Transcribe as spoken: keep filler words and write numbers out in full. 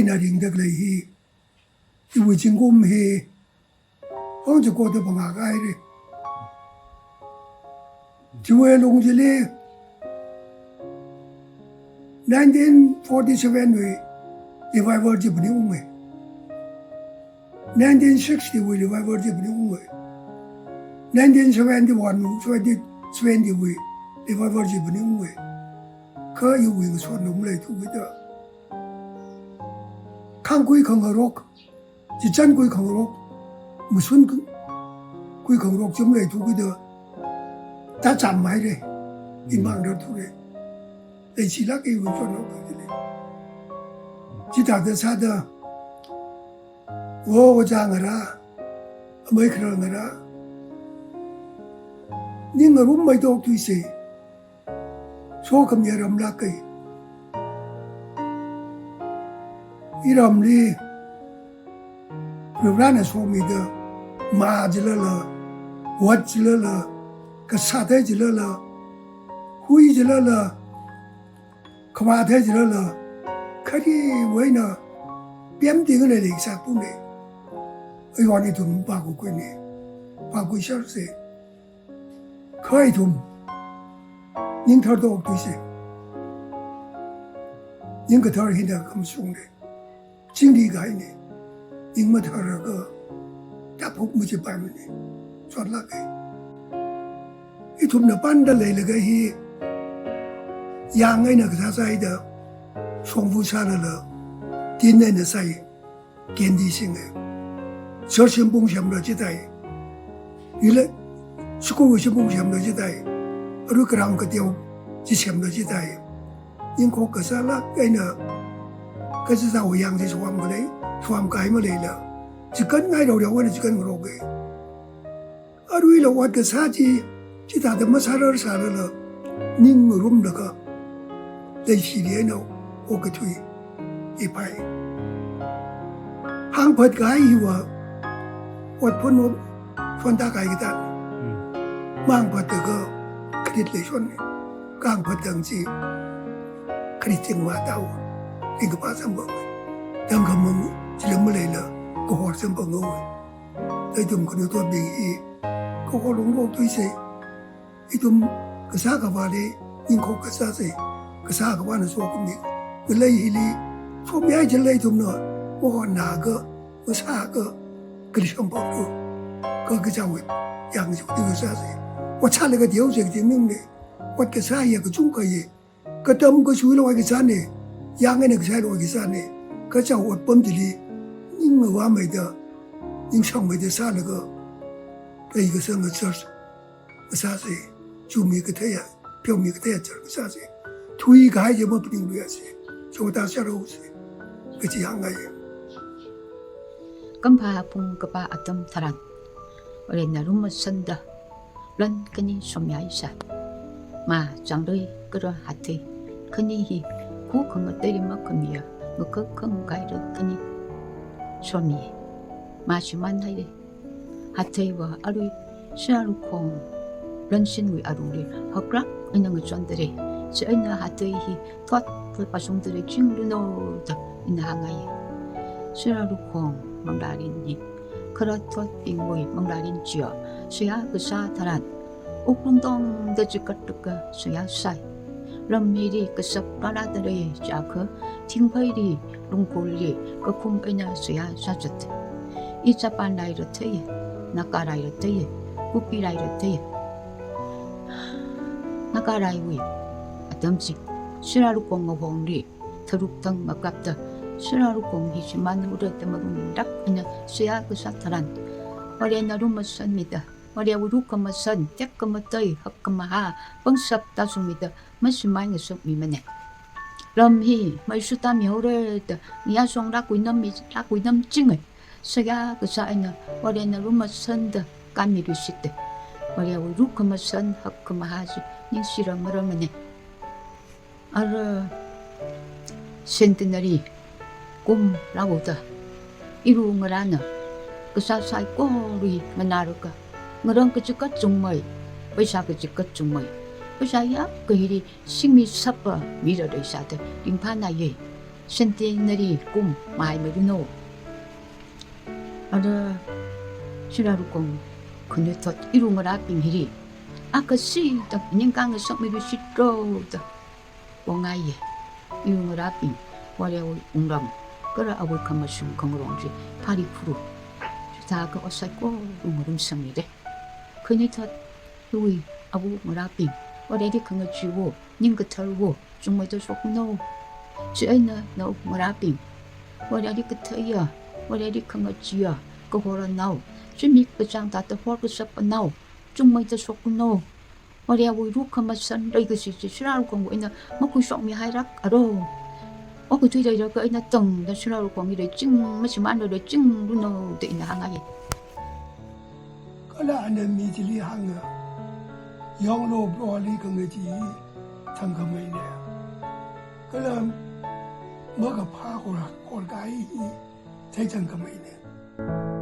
ina ringda khalei hi, iwui zingkum hi, hong chiko da pangā kahaira. Chiwui lung chili, nineteen forty-seven wui revival chi phaningunga. Nineteen sixty wui revival chi phaningunga. Nineteen seventy-one, seventy, seventy wui revival chi phaningunga. Kha iwui ngasotna maleithu kida, khangkui khangarok, chichānkui khangarok, mashun k-, kui khangarok chi maleithu kida, tacham haira, imang rarthura. Leishilāka iwui ngasotna kajili. Chithāda sāda, o, ojā ngarā, amei kharar ngarā, ning ngarummeithuisa. Sokhami ramlāka. Iramli Varivarana somida, mā chilala, ot chilala, kasā thei chilala, hui chilala, khavā thei chilala, khariwui eina pemting eina leisāpuna. Ayon ithum pākhuikuina, pākhuisharsa. Kha ithum ning tharthuisa. Ning kathar hina khamashungna. Chingri kahaina. Ning matharaga taphuk machipaimana. Sotlāka. Ithumna panda leilaga hi, yang eina kasā sāhaida, shongfa sālala, tin eina sāi, kendi singa. Church shim pung semla chithāi. Ila, school shim pung semla chithāi. Arui ground kateo chi semla chithāi. Ningkhok kasālāk eina, kazāzāwui yang chi suam khalei, suam kahai maleila, chikānngai roreo eina chikānngaroka. Aruila ot kasā chi, chithāda masārar sālala, ning ngarumlaga, leishili eina okathui ipai. Hāngphat kahai hiva, ot phun ot phun tākahai kathāna. Hmm. Mahāngphatlaga kharit leishonna. Kahāngphat tang chi, kharit chingva tao, ringkaphā samphanga. Tangkhamang chila maleila, kahor samphanga. Ithum khanuithotbing hi, kahor ungkothuisa. Ithum kasā khavāli ningkhok kasāsa. Kasā khavāna sokhami. Ngalei hili, somihai chila ithumna, o, naka, masāka, kali samphanglu. Kha kachāwui yang chi kati kasāsa. Ot sālaga teosa kaji maningmana. Ot kasā ya kachungkha ya. Katam kashuila ot kasāna, yang eina kasāla ot kasāna, kachāwui otpam chili, ning ngavāmeida, ning shāngmeida sālaga, leikasanga church kasāsa, chumi katheiya, pheomi katheiya church kasāsa, thuikahai chi maphaningluiasa, chota sharausa, kaji hāngngai. Kampha pung kapā atam tharan, Varena lumasanda, lan khani somihai sai. Mā changlui kara hathei khani hi, khu khangateili makhamiya, ngakha khangateira khani somi. Mā shimānhaira. Hatheiva arui Saralukhong lanshinwui alungli haklāk eina ngachondalei. Chieina hathei hi thot thot pāshungdalei, chingluno da ina hāngngai. Saralukhong manglārin hi, kharā thotbingwui manglārin chiya, seihā kasā tharan, wuklung tongda chikatlaga seihā sai. Lam hili kashap rārādalei chiakha, thingpheili, lungkhurli, kakhum eina seihā sāzat. Ichāpan raira thei, Naga raira thei, Kuki raira thei. Naga raiwui atam chi, Saralukhong ngahongli, tharuk thang makapta, Saralukhong hi shimānhaora da malung rak eina seihā kasā tharan, Varena lumashanmida, Varewui lukhamashan, tekhamatei, hakkhamahā, pangshap tāshungmida, mashimān ngasakmimana. Lam hi, mei shutāmihaora da, ngayā shong lākhuinammi, lākhuinamchinga. Seihā kasā eina, Varena lumashanda, kanmiluishita. Varewui lukhamashan, hakkhamahā chi, ningshira maramana. Ara centenary kum rāhaoda, iru ngarāna, kasā saikorali nganālaga, ngarang kachikat chungmei, paisa kachikat chungmei, paisa yākahili singmi sapa mira leisāda ringphānāya. Centenary kum mai maruno. Ara Shingrarukong khanuithot iru ngarābing hili, akha sida ningkang ngasakmilu shitro da pongaiye. Iru ngarābing, Varewui wungram, kala awui khamashung khangarong chi phāli phuru. Chithākha ot saikora ngarumsangmire. Khanuithot iwui awo ngarābing, Vareli khangachee wo, ning kathar wo, chungmeida shokno. Chieina nao ngarābing, Vareli katheiya, Vareli khangacheeya kahor anao, zimik kachāng thāda hor kashap anao, chungmeida shokno. Varewui rukhamashan leikashi chi Shingrarukongwui eina makhuishokmihairakra. Okathui leilakha eina tangda Shingrarukongli leiching, mashimānla leichingluno da ina hāngngaiye. Kala ana mi chili hānga, yonglo Proholi khangachee zangkhameine. Kala makaphā hor, horkahai hi theizangkhameine.